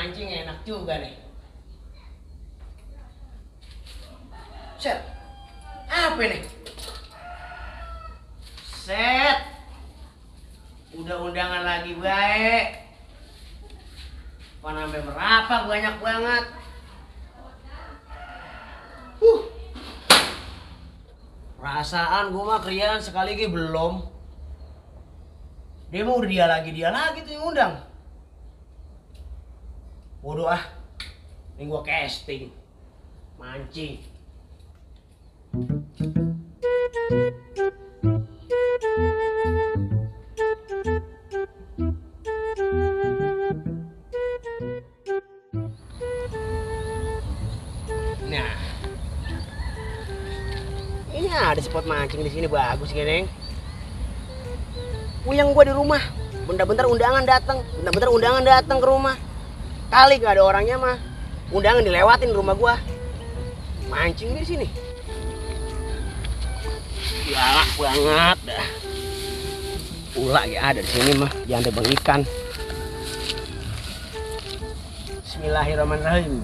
mancing enak juga nih. Set. Apa nih? Set. Udah undangan lagi baik. Pan sampai merapak banyak banget. Perasaan gua mah kerjaan sekali lagi belum. Dia mau udah dia lagi tuh yang undang. Bodoh ah. Ini gua casting. Mancing. Nah. Ini ada spot mancing di sini bagus gini. Puyeng gua di rumah. Bentar-bentar undangan datang ke rumah. Kali gak ada orangnya mah. Undangan dilewatin rumah gua. Mancing di sini. Galak banget dah. Pula ya ada di sini mah, jangan tebang ikan. Bismillahirrahmanirrahim.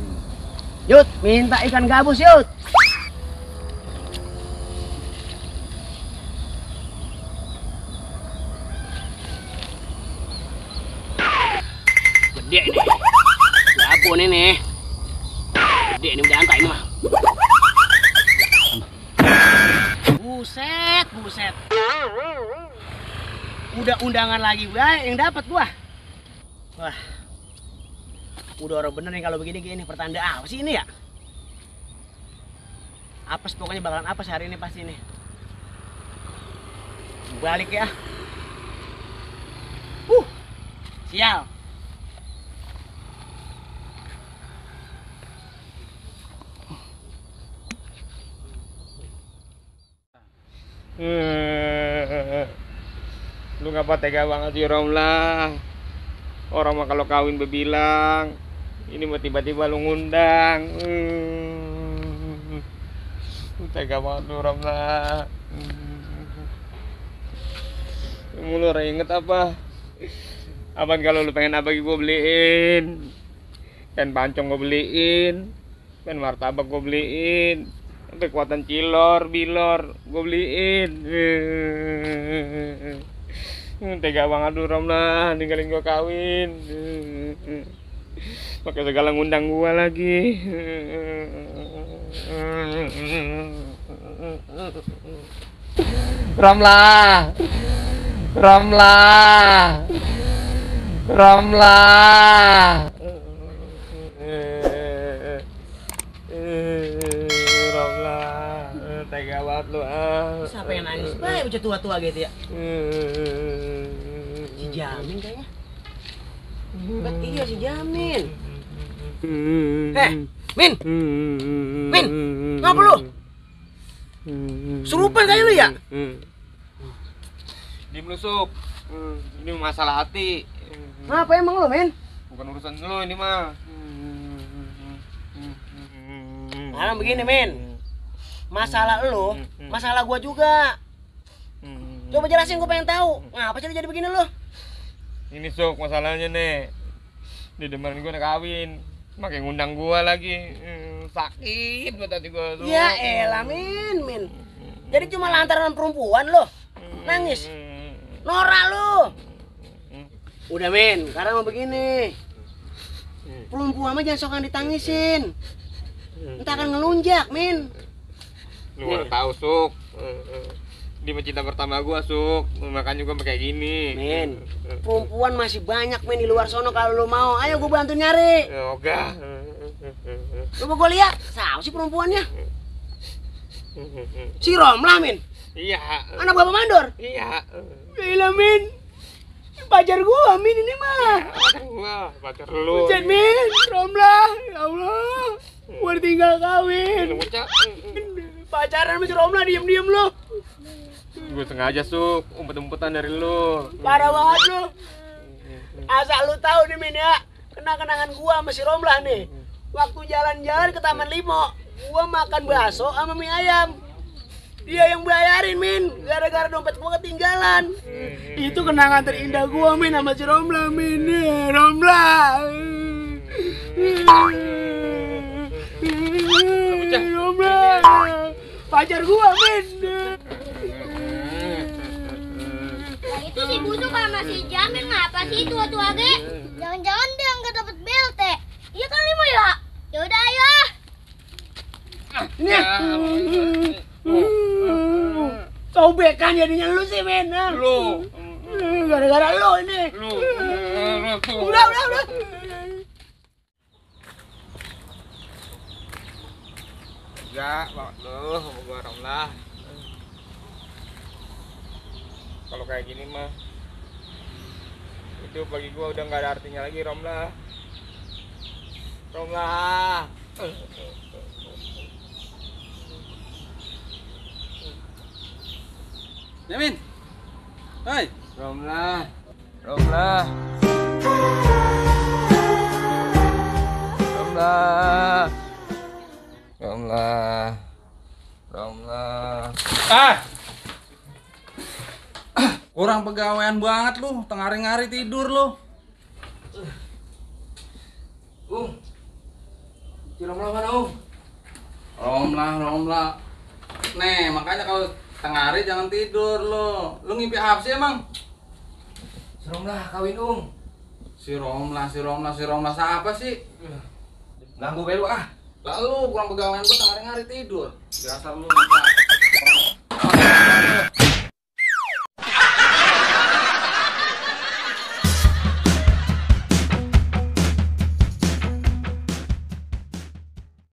Yud, minta ikan gabus Yud. Gede ini. Gabun ini. Gede ini udah angka ini mah. Buset. Udah undangan lagi, baik yang dapat gua. Wah. Udah orang bener nih kalau begini pertanda apa sih ini ya? Apes pokoknya bakalan apes hari ini pasti nih. Balik ya. Sial. Lu ngapa tega banget sih Romlah? Orang mah kalau kawin berbilang, ini mah tiba-tiba lu ngundang. Tega banget lu Romlah. Lu inget apa? Apaan kalau lu pengen apa gue beliin? Pen pancong gue beliin, pen martabak gue beliin, kekuatan cilor, bilor gue beliin. Tega banget lu Romlah, ninggalin gua kawin. Pakai segala ngundang gua lagi. Romlah. Tega banget lu Siapa yang nangis? Baik udah tua-tua gitu ya. Si Jamin kayaknya. Iya si Jamin. Min. Ngapa lu? Surupan kayak lu ya? Dimlusuk. Ini masalah hati. Ngapa emang lu, Min? Bukan urusan lu ini mah. Nah, begini, Min. Masalah lu, masalah gua juga. Coba jelasin, gua pengen tahu. Ngapa sih jadi begini lu? Ini Sok masalahnya nih. Di depan gua udah kawin, makin ngundang gua lagi. Sakit gua tadi gua tuh. Ya elah, Min. Jadi cuma lantaran perempuan lu nangis. Norak lu. Udah, Min, sekarang mau begini. Perempuan mah jangan sokan ditangisin. Entah akan ngelunjak, Min. Lu udah tahu Sok. Dia cinta pertama gua Sok, makanya gua kayak gini. Min, perempuan masih banyak Min di luar sono kalau lu mau. Ayo gua bantu nyari. Yoga. Lu mau gua lihat, siapa sih perempuannya? Si Romlah, Min. Iya. Anak Bapak Mandor. Iya. Gila, Min. Pacar gua, Min ini mah. Pacar lu. Buset, Min. Romlah, ya Allah. Gua tinggal kawin. Pacaran sama si Romlah, diem-diem lu. Gue sengaja Sok, umpet-umpetan dari lu. Parah banget lu. Asal lu tahu nih, Min ya. Kenang-kenangan gua sama si Romlah nih. Waktu jalan-jalan ke Taman Limo, gua makan bakso sama mie ayam. Dia yang bayarin, Min. Gara-gara dompet gua ketinggalan. Itu kenangan terindah gua, Min, sama si Romlah, Min. Romlah. Pacar gua, men. Nah, itu si busuk sama si Jamil ngapa sih tua-tua ge? Jangan-jangan dia nggak dapet BLT. Iya kan Limo ya? Ya udah ayo. Ini. Sobekan jadinya lu sih, men. Lu. Gara-gara lu ini. Lu. Udah. Enggak, lu sama gua Romlah. Kalau kayak gini mah hidup bagi gua udah nggak ada artinya lagi, Romlah. Yamin. Hai. Romlah. Kurang pegawaian banget lu, tengah hari tidur lu. Si Romlah mana, Romlah. Nih, makanya kalau tengah hari jangan tidur lu. Lu ngimpi apa sih emang? Si Romlah kawin, Si Romlah siapa sih? Ganggu belu ah. Lalu kurang pegawaian gua tengah hari tidur. Dasar lu.